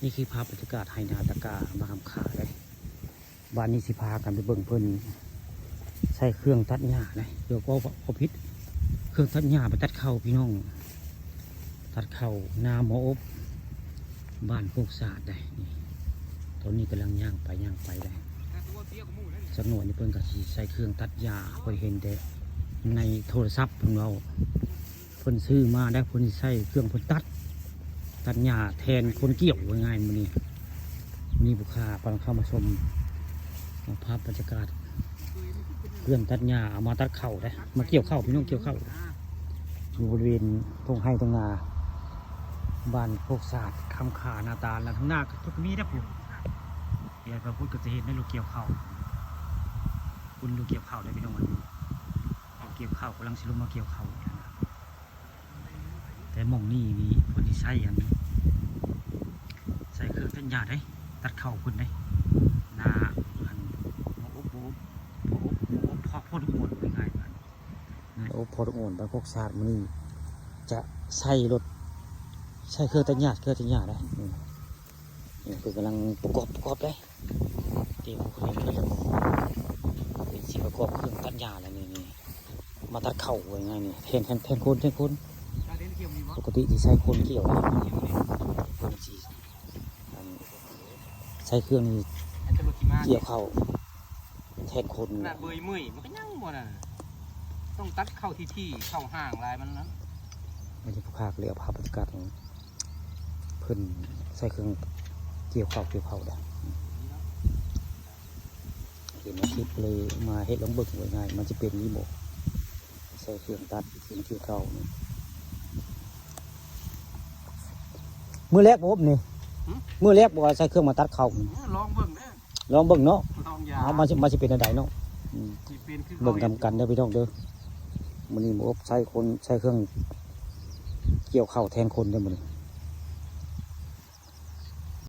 ນີ້ຄືພາບບັນຍາກາດໄຮ່ນາຕາກາມາຄຳຄາເດ້. ບາດນີ້ຊິພາກັນໄປເບິ່ງເພິ່ນໃຊ້ເຄື່ອງຕັດຫຍ້າເດ້. ດຽວກໍເວົ້າຜິດ, ເຄື່ອງຕັດຫຍ້າໄປຕັດເຂົ້າພີ່ນ້ອງ, ຕັດເຂົ້ານາໝໍອົບ ບ້ານໂຄກສາດເດ້. ນີ້ ຕອນນີ້ກຳລັງຍ່າງໄປຍ່າງໄປເດ້. ຈັກໜ້ອຍນີ້ເພິ່ນກໍຊິໃຊ້ເຄື່ອງຕັດຫຍ້າ, ຂ້ອຍເຫັນແຕ່ໃນໂທລະສັບເພິ່ນເວົ້າ. ເພິ່ນຊື້ມາໄດ້ ເພິ່ນຊິໃຊ້ເຄື່ອງເພິ່ນຕັດ ຕັດຫຍ້າແທນຄົນກ່ຽວ ວ່າງ່າຍມື້ນີ້. ມີຜູ້ຄ້າກຳລັງເຂົ້າມາຊົມພາບບັນຍາກາດເຄື່ອງຕັດຫຍ້າ ເອົາມາຕັດເຂົ້າເດ້ ມາກ່ຽວເຂົ້າ ພີ່ນ້ອງ ກ່ຽວເຂົ້າ. ຢູ່ບໍລິເວນທົ່ງໄຮ່ທົ່ງນາ ບ້ານໂຄກສາດ ຄຳຄາ ນາຕານ ແລະ ທາງໜ້າກໍມີເດ້ພຸ້ນ. ດຽວໄປພຸ້ນກໍຈະເຫັນໃນລົດກ່ຽວເຂົ້າ ຄົນຢູ່ກ່ຽວເຂົ້າເດ້ພີ່ນ້ອງ. ເອົາກ່ຽວເຂົ້າ ກຳລັງຊິລົງມາກ່ຽວເຂົ້າ. ແຕ່ໝ່ອງນີ້ນີ້ເພິ່ນຊິໃຊ້ອັນ ໃຊ້ເຄື່ອງຕັດຫຍ້າເດ້ ຕັດເຂົ້າເພິ່ນເດ້. ນາອັນ ຫົວອົບ ຫົວອົບ ຫົວອົບ ຫົວອົບ ພໍ ພໍທຸກໝົດ ງ່າຍໆ ນາອົບພໍທຸກໝົດ ບ້ານໂຄກສາດ ມື້ນີ້ຈະໃຊ້ລົດ ໃຊ້ເຄື່ອງຕັດຫຍ້າ ເຄື່ອງຕັດຫຍ້າເດ້. ນີ້ ນີ້ເພິ່ນກຳລັງປະກອບ ປະກອບເດ້. ທີ່ຜູ້ເຂົາເຈົ້າເຈົ້າຂອງເປັນຊິປະກອບເຄື່ອງຕັດຫຍ້າແລ້ວນີ້ ນີ້ມາຕັດເຂົ້າ ວ່າງ່າຍນີ້ ແທນ ແທນ ແທນຄົນ ແທນຄົນ. ປົກກະຕິຊິໃຊ້ຄົນກ່ຽວ ເພິ່ນຊິ ອັນ ໃຊ້ເຄື່ອງນີ້ກ່ຽວເຂົ້າແທນຄົນ. ຂະໜາດເບີຍເມື່ອຍມັນກໍຍັງບໍ່ນັ້ນ ຕ້ອງຕັດເຂົ້າຖີ່ໆ ເຂົ້າຫ່າງຫຼາຍມັນນະ. ອັນນີ້ຜູ້ຄ້າກໍເລີຍເອົາພາບບັນຍາກາດ ເພິ່ນໃຊ້ເຄື່ອງກ່ຽວເຂົ້າ ກ່ຽວເຂົ້າໄດ້. ເຫັນໃນຄລິບເລີຍມາເຮັດລອງເບິ່ງ ວ່າງ່າຍມັນຊິເປັນນີ້ບໍ່ ໃຊ້ເຄື່ອງຕັດ ເຄື່ອງກ່ຽວເຂົ້ານີ້. ມື້ແລກບໍ່ອົບນີ້ ຫື? ມື້ແລກບໍ່ວ່າໃຊ້ເຄື່ອງມາຕັດເຂົ້ານີ້? ເອີ ລອງເບິ່ງເດີ ລອງເບິ່ງເນາະ ລອງຢາ ເອົາ ມັນຊິ ມັນຊິເປັນແນວໃດເນາະ. ອືມ ຊິເປັນຄື ເບິ່ງນຳກັນເດີພີ່ນ້ອງເດີ. ມື້ນີ້ບໍ່ອົບໃຊ້ຄົນ ໃຊ້ເຄື່ອງກ່ຽວເຂົ້າແທນຄົນເດີມື້ນີ້.